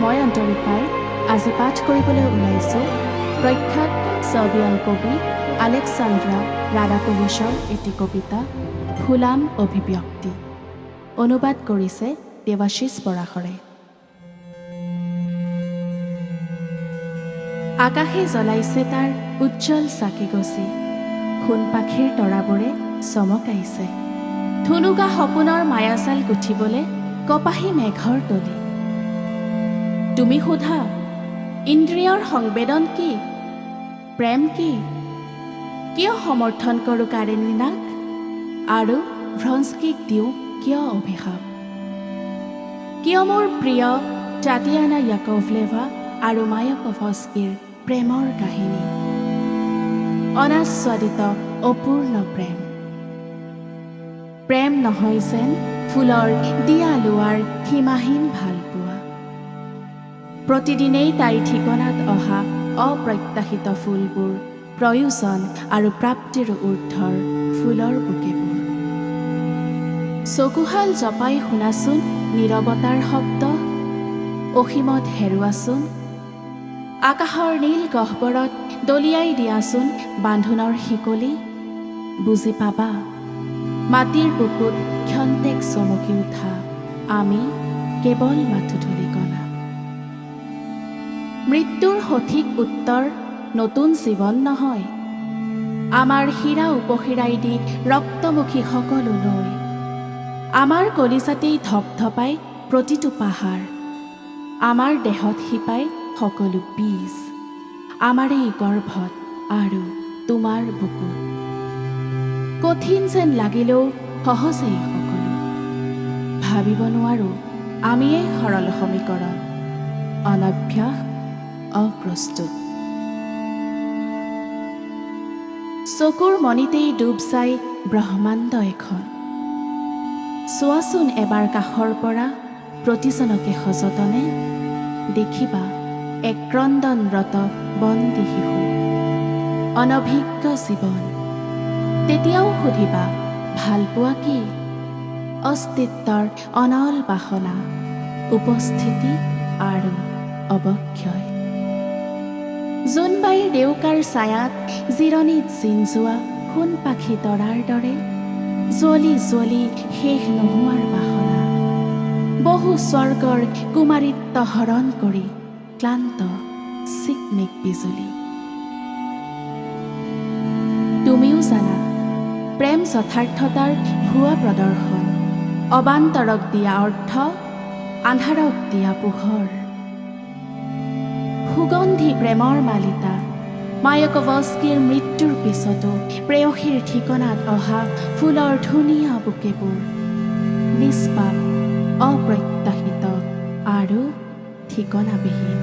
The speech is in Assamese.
মই অন্তৰীপ পাই আজি পাঠ কৰিবলৈ ওলাইছোঁ প্ৰখ্যাত ছাৰ্বিয়ান কবি আলেকচান্দ্ৰা ৰাডাকোভিচৰ এটি কবিতা ফুলাম অভিব্যক্তি। অনুবাদ কৰিছে দেৱাশিষ পৰাশৰে। আকাশে জ্বলাইছে তাৰ উজ্জ্বল চাকি গছি, সোণপাখীৰ তৰাবোৰে চমকাইছে। ঠুনুকা সপোনৰ মায়াজাল গুঠিবলে কপাহী মেঘৰ তলি। তুমি সোধা, ইন্দ্ৰিয়ৰ সংবেদন কি, প্ৰেম কি? কিয় সমৰ্থন কৰোঁ কাৰেনিনাক আৰু ভ্ৰঞ্স্কিক দিওঁ কিয় অভিশাপ? কিয় মোৰ প্ৰিয় টাটিয়ানা য়াকভলেভা আৰু মায়কভস্কিৰ প্ৰেমৰ কাহিনী, অনাস্বাদিত অপূৰ্ণ প্ৰেম? প্ৰেম নহয় যেন ফুলৰ দিয়া লোৱাৰ সীমাহীন ভালপোৱা। প্ৰতিদিনেই তাইৰ ঠিকনাত অহা অপ্ৰত্যাশিত ফুলবোৰ প্ৰয়োজন আৰু প্ৰাপ্তিৰ ঊৰ্ধৰ ফুলৰ বুকেবোৰ। চকুহাল জপাই শুনাচোন নীৰৱতাৰ শব্দ, অসীমত হেৰুৱাচোন। আকাশৰ নীল গহ্বৰত দলিয়াই দিয়াচোন বান্ধোনৰ শিকলি। বুজি পাবা, মাটিৰ বুকুত ক্ষন্তেক চমকি উঠা আমি কেৱল মাথো ধূলিকণা। মৃত্যুৰ সঠিক উত্তৰ নতুন জীৱন নহয়, আমাৰ শিৰা উপশিৰাই দি ৰক্তমুখী সকলো নৈ। আমাৰ কলিজাতেই ধপধপাই প্ৰতিটো পাহাৰ, আমাৰ দেহত শিপাই সকলো বীজ, আমাৰেই গৰ্ভত আৰু তোমাৰ বুকুত। কঠিন যেন লাগিলেও সহজেই সকলো। ভাবিব নোৱাৰোঁ আমিয়েই সৰল সমীকৰণ, অনভ্যাস, অপ্ৰস্তুত। চকুৰ মণিতেই ডুব যায় ব্ৰহ্মাণ্ড এখন। চোৱাচোন এবাৰ কাষৰ পৰা প্ৰতিজনকে সযতনে, দেখিবা এক ক্ৰন্দনৰত বন্দী শিশু, অনভিজ্ঞ জীৱন। তেতিয়াও সুধিবা, ভালপোৱা কি? অস্তিত্বৰ অনল বাসনা, উপস্থিতি আৰু অৱক্ষয়। জোনবাইৰ ডেউকাৰ ছায়াত জিৰণিত জিন যোৱা সোণপাখি তৰাৰ দৰে জ্বলি জ্বলি শেষ নোহোৱাৰ বাসনা। বহু স্বৰ্গৰ কুমাৰিত্ব হৰণ কৰি ক্লান্ত চিকমিক বিজুলী। তুমিও জানা, প্ৰেম যথাৰ্থতাৰ ভুৱা প্ৰদৰ্শন, অবান্তৰক দিয়া অৰ্থ, আন্ধাৰক দিয়া পোহৰ। সুগন্ধি প্ৰেমৰ মালিতা, মায়কভস্কিৰ মৃত্যুৰ পিছতো প্ৰেয়সীৰ ঠিকনাত অহা ফুলৰ ধুনীয়া বুকেবোৰ নিষ্পাপ, অপ্ৰত্যাশিত আৰু ঠিকনাবিহীন।